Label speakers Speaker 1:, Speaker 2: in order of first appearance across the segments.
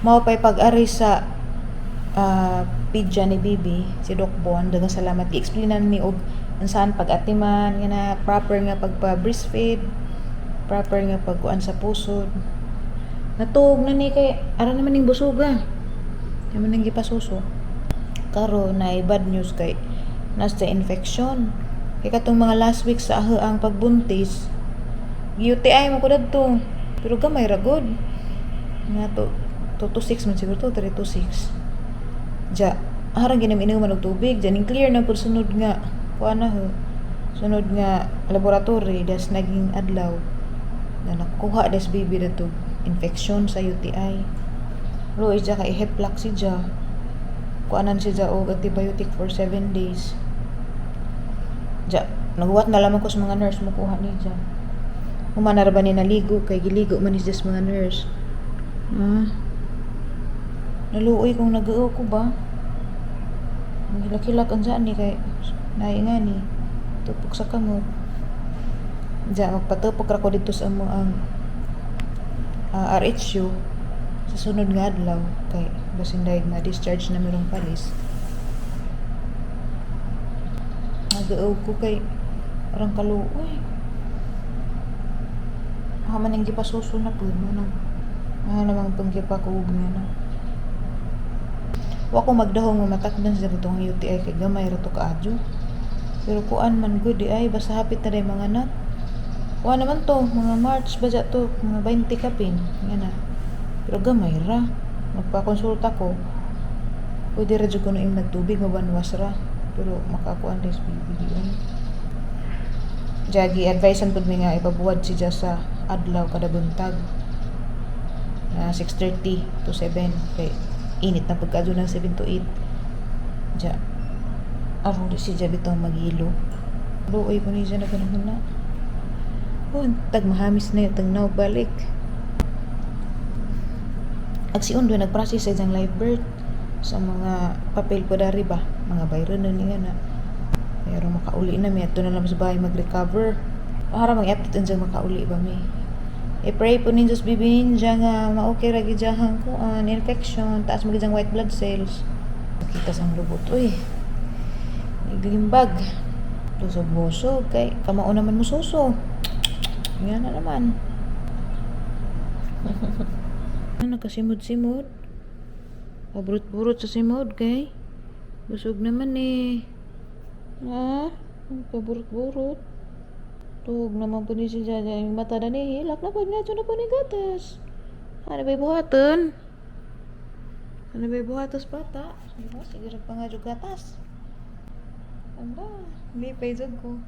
Speaker 1: Mao pay pag-ari sa pedia ni Bibi, si Doc Bon, daghang salamat, gi-explainan mi og unsaan pag-atiman nga na proper nga pagpa breastfeed, proper nga pagkuan sa pusod. Natuog na ni kay ara naman ning busuga. Naman ning gipasuso. Karon na bad news kay nasa infection. Kay katong mga last week sa ang pagbuntis, UTI mo ko dadto. Pero gamay ra gud. Nga to 2 to 6 man siguro to, 3 to 6. Ja, harang ginam inom og tubig, diyan ning clear na pud sunod nga kuan na ho. Sunod nga laboratory das naging adlaw na nakuha des baby dato infection sa UTI. Luoy siya kay heplak si ja. Kuanan si ja og antibiotic for 7 days. Ja, naghuwat na lamang ko sa mga nurse mo kuha ni ja. Human na ra ba ni naligo kay giligo man ni siya sa mga nurse. Ah. Naluoy kung nag ko ba. Hilak-hilak ang saan ni kay naay nga ni tupok sa kamot. Ja, magpatupok ra ko dito sa amo ang RHU sa sunod nga adlaw kay basin dayeg ma-discharge na mirong palis. Nag-uog ko kay arang kaluoy. Baka man ang gipasuso na po mo nang mga namang itong gipakuog nga na. Wa ko magdahong nga matakdan sa itong UTI kay gamay ra to kaadyo. Pero kuan man gud di ay basta hapit na day mga anak. Kuan naman to, mga March ba to, mga 20 kapin, nga na. Pero gamay ra. Magpakonsulta ko. Pwede ra jud kuno im nagtubig mabanwas ra. Pero makakuan des baby di ay. Jagi advisean pud mi nga ipabuwad si ja sa adlaw kada buntag na 6:30 to 7 kay init na pagkaadyo ng 7 to 8. Ja aron di si ja bitaw maghilo. Luoy ko ni siya na ganun na. Oh, tag mahamis na yung tagnaw balik. Ag si Undoy nagprocess sa isang live birth sa mga papel po dari ba, mga bayro na ni nga na. Pero makauli na mi ato na lang sa bahay mag-recover. Para mang update unsa makauli ba mi. I-pray po ninyo sa Bibi Ninja nga ma-okay ra gid diyahang kuan infection, taas mo gid ang white blood cells. Kita sang lubot uy. Naglimbag. Busog-busog kay kamao naman mo suso. Nga na naman. Ano nakasimod-simod? Paburot-burot sa simod kay busog naman eh. Ah, paburot-burot. Tug naman po ni si Jaja yung mata na ni hilak na po nga na po ni gatas. Ano ba buhaton? Ano ba buhatos bata? Diba? Sige ra pa nga jud gatas. Anda, lipay jud ko.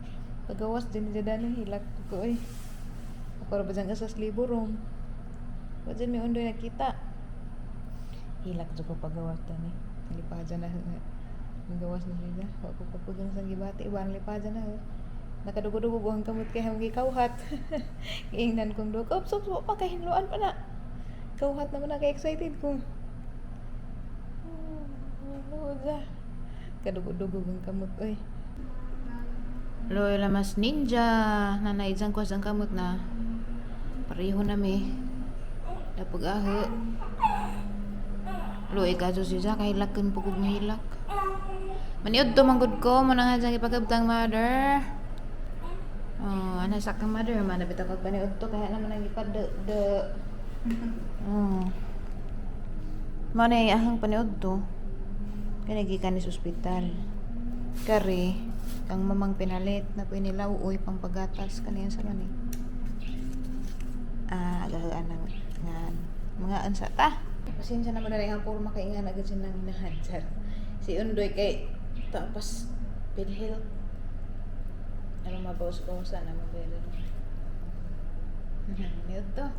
Speaker 1: Pagawas din ni Jada ng hilak ko eh. Ako ra ba dyan ka sa libo room? Wa dyan may undoy nakita. Hilak jud ko pagawas tani. Lipajan na nga. Nagawas na siya. Wa ko papugang sang gibati. Iba ang lipajan na. Nakadugo-dugo buhang kamot kay hamang gikawhat. Giingnan kong dog. Ops, ops, wa pa kay hinluan pa na. Kawhat naman na kay excited ko. Oh, kadugo-dugo ang kamot oy. Loy lamas ninja. Nanay dyan ko ang kamot na. Pareho na mi. Dapag aho. Loy ka siya kay hilakan po kog mahilak. Maniud to manggod ko mo na nga dyan ipagabtang mother. Oh, ana sa kang mother man bitaw kag paniud to kaya naman ang ipad de de. Oh. Mao na ahang paniud to. Kani gikan ni sa ospital. Kari kang mamang pinalit na pinilaw uy pang pagatas kaniya sa man eh. Ah, agahaan ng nga mga ansa ta. Pasensya naman na rin ang porma kay nga agad siya nang nahadjar. Si Undoy kay tapos PhilHealth. Ano mabawas-bawasan na mabelo. Niyo to.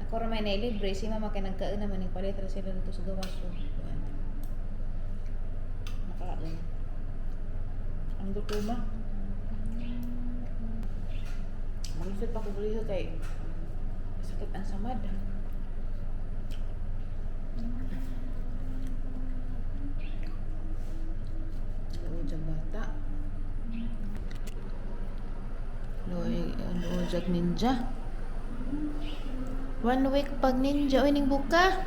Speaker 1: Ako ra may nailibre si mama kay nagkaon naman ning palit ra sila dito sa gawas so. Kuan. Nakaon. Ang gutuma. Malusot pa ko dito kay sakit ang samad. Luod bata. Loy, luod ninja. One week pag Ninja, oy, ning buka.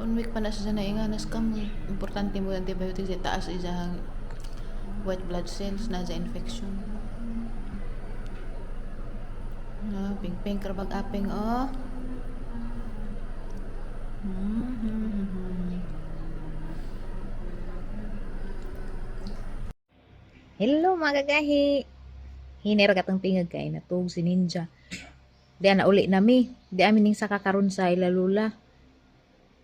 Speaker 1: One week pa na siya na inganas kamo. Importante mo antibiotics sa taas isang white blood cells na sa infection. No, pink pink ra bag aping, oh. Hello, mga gagahi. Hinera katong tingag kay natug si Ninja. Di na uli nami. Di amin ning saka karon sa ila lula.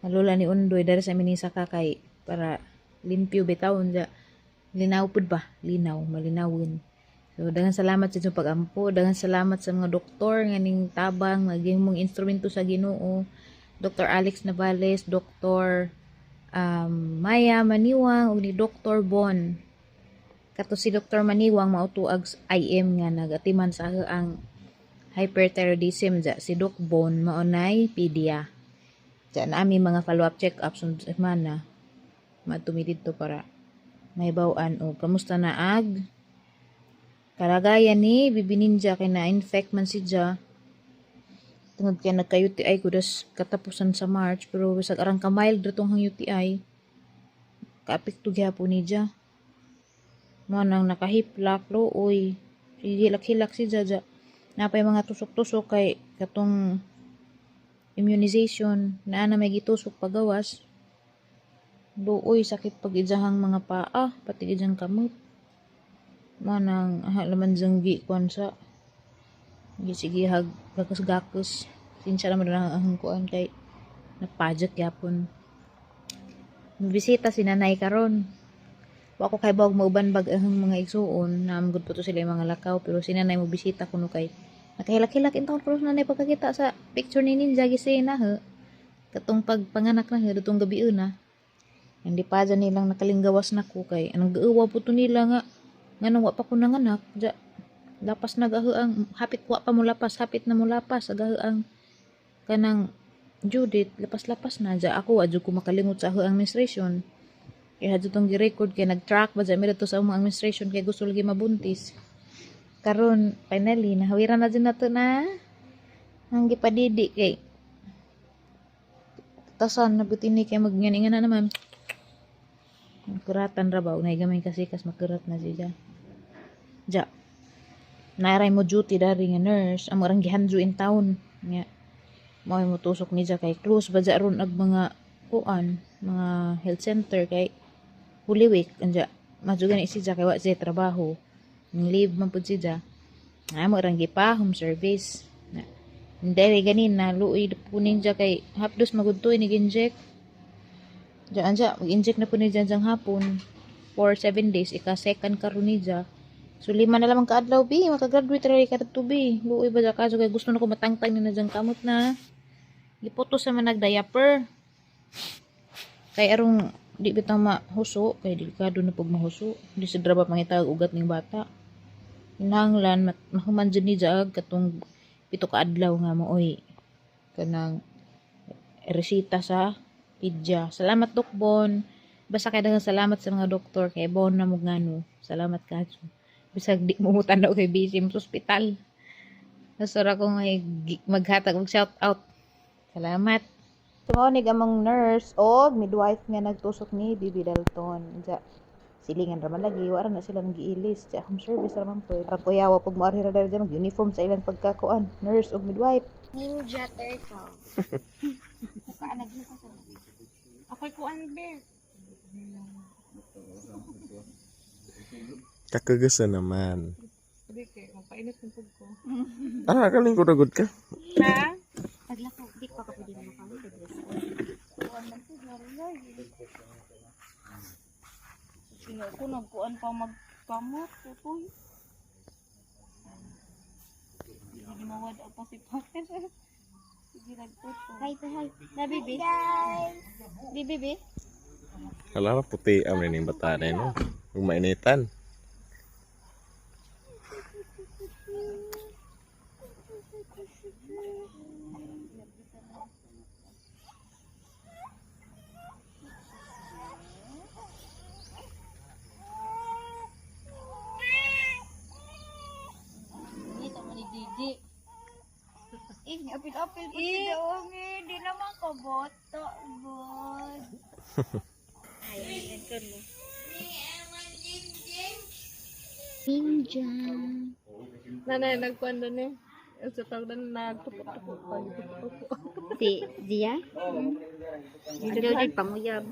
Speaker 1: Lula ni Undoy dari sa amin ning saka kay para limpyo bitawon ja. Linaw pud ba? Linaw, malinawin. So daghang salamat sa inyong pag-ampo, daghang salamat sa mga doktor nga ning tabang maging mong instrumento sa Ginoo. Dr. Alex Navales, Dr. Maya Maniwang ug ni Dr. Bon. Kato si Dr. Maniwang mautuag IM nga nagatiman sa ang hyperthyroidism ja si Doc Bon maunay pedia. Ja na ami mga follow-up check-up sunod semana. Madto mi didto para mahibaw-an og kamusta na ag kalagayan ni Bibi Ninja kay na-infect man si Ja. Tungod kay nagka-UTI ko das katapusan sa March, pero bisag arang ka mild ra tong hang UTI, kaapekto gyapon ni Ja. Mo nang nakahiplak, luoy. Hilak-hilak si Jaja. Napay mga tusok-tusok kay katong immunization naa na may gitusok pagawas. Luoy, sakit pag ijahang mga paa, pati ijang kamot. Mo nang aha laman jang gi kuan sa gi sige hag gakus-gakus. Sinsya naman na ang kuan kay napajak gyapon. Bisita si nanay karon. Wa ko kay bawag mauban bag ang mga igsuon, naam gud po to sila yung mga lakaw, pero si nanay mo bisita kuno kay nakahilak-hilak intawon pero si nanay pagkakita sa picture ni Ninja gisena he. Katong pagpanganak na he dutong gabi una. Hindi pa dyan nilang nakalinggawas na ko kay anong gauwa po to nila nga nganong wa pa ko nanganak ja lapas nagaho ang hapit wa pa mo lapas, hapit na mo lapas agaho ang kanang Judith, lapas-lapas na ja ako wa jud ko makalimot sa ang menstruation. Kaya hadto tong gi-record kay nag-track ba dyan mi didto sa among administration kay gusto lagi mabuntis. Karon finally nahawiran na dyan nato na ang gipadidi kay tasan na buti ni kay magngani na naman. Kuratan ra ba og gamay kasi kas makurat na siya. Ja. Nairay mo duty dari nga nurse amo rang gihanjo in town nga mao mo tusok ni ja kay close ba ja ron ag mga kuan, mga health center kay Holy Week anja madyo gani si ja kay wa siya trabaho. Ang leave man pud si ja. Amo rang gipa home service. Na dere ganin na luoy po ninja kay hapdos magudtoy ni inject. Ja anja mag-inject na po ni dyan diyang hapon for 7 days, ika second karon ni ja. So 5 na lamang kaadlaw bi makagraduate ra ka to bi. Luoy ba ja kaso kay gusto na ko matangtang ni na diyang kamot na. Giputo sa man nag-diaper. Kay arong di bitaw mahuso kay delikado na pag mahuso. Di sa draba pangitag ugat ning bata. Kinahanglan mahuman jud ni ja katong 7 ka adlaw nga mooy kanang resita sa pidya. Salamat, Doc Bon. Basta kay daghang salamat sa mga doktor kay bon na mo ngano. Salamat kayo. Bisag di mo mutanaw kay busy mo sa ospital. Nasura ko ngay maghatag og shout out. Salamat. Mao ni among nurse og midwife nga nagtusok ni Bibi Dalton. Ja silingan ra man lagi, wa ra na sila nang giilis. Ja home service ra man po. Parang kuyawa pag moarhi ra diri mag uniform sa ilang pagkakuan, nurse og midwife.
Speaker 2: Ninja Turtle. Ako'y kuan, be.
Speaker 3: Kakagasa naman.
Speaker 2: Sabi kay, magpainit ng pug ko.
Speaker 3: Ah, kaling ko ragod ka.
Speaker 2: Ha? Paglakaw, di pa ka pwede na makawin. Kuan man po, laro. Sino ko nagkuan pa magkamot, tutoy. Hindi gimawad ang pasipakan. Sige, nagtuto.
Speaker 4: Hi, hi. Na, baby. Baby, baby.
Speaker 3: Hala, puti ang rin yung bata na yun, no? Huwag mainitan.
Speaker 2: Hindi, tama ni Didi. Eh, apil-apil po si Daongi. Di naman ko boto, god. Ay, mo. Ninja.
Speaker 4: Nanay, nagkuhan doon eh. Sa tawag doon, nagtupok-tupok pa. Tupok-tupok.
Speaker 2: Si Zia? Ano din pamuyab.